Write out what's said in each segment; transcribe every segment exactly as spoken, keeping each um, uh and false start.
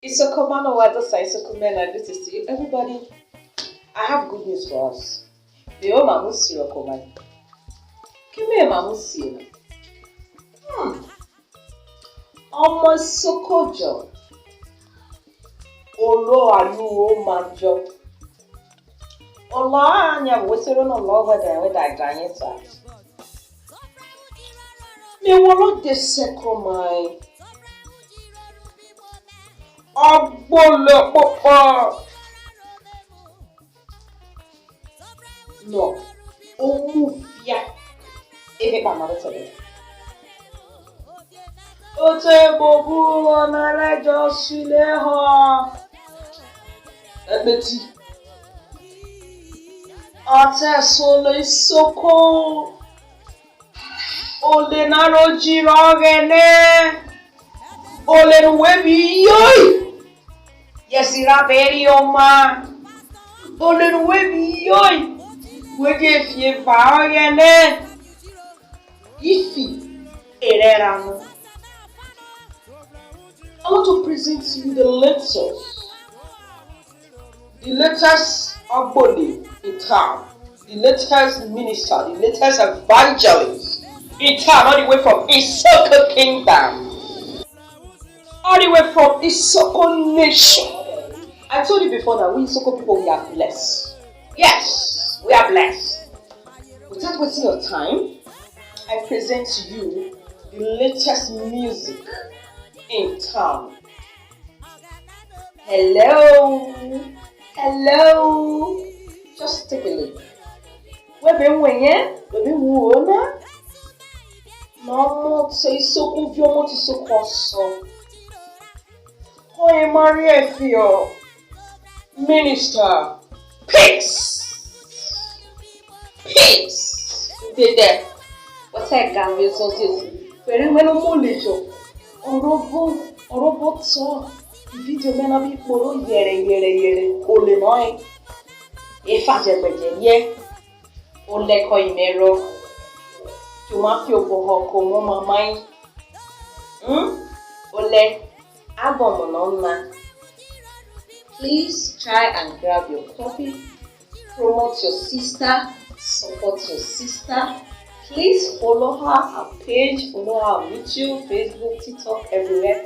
Isoko mano wa dosa, Isoko men, I greetings to you, everybody. I have good news for us. Me wo emamo isio ro ke omai. Ke me emamo isio na? Hmm. Omo isoko jo. Olo ayu wo ma jo. Ola anya wo se ro no lo weda weda da yen sa. Me wo lo de se ke omai. Ogbolo popo. No, o mu fia. Eve kpa ma te. O te bobu ona re jo sile ho. Ebeti. O te solo isoko. Ole na ro ji ro Oghene. Ole no we bi yoi. Yes, ira beri oma. Ole no we bi yoi. We je fi eva Oghene. Ifi erera no. I want to present to you the latest, the latest Ogboni in town, the latest minister, the latest evangelist in town, all the way from Isoko Kingdom, all the way from Isoko Nation. I told you before that we Isoko people, we are blessed. Yes, we are blessed. Without wasting your time, I present to you the latest music in town. Hello, hello. Just take a look. We be nwe ye, we be wu ona. No mo te Isoko, vi omo te Isoko oso. Oye Maria Efio, Minister, Peace. Peace. Dede. What's that guy with so this? Very well, no more leisure. Orobo, orobo to. Video me na bi kporo yere, yere, yere. Ole no e. Efa je gbeje ye. Ole ko imero. Tuma fi oboho ko mo mamai. Hmm? Ole. Album no na. Please try and grab your copy. Promote your sister. Support your sister. Please follow her, her page. Follow her on YouTube, Facebook, TikTok, everywhere.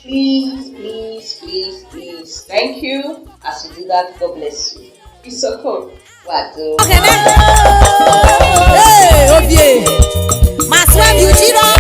Please, please, please, please. Thank you. As you do that, God bless you. Isoko, wado. Hey, obie. Maswem yujiro.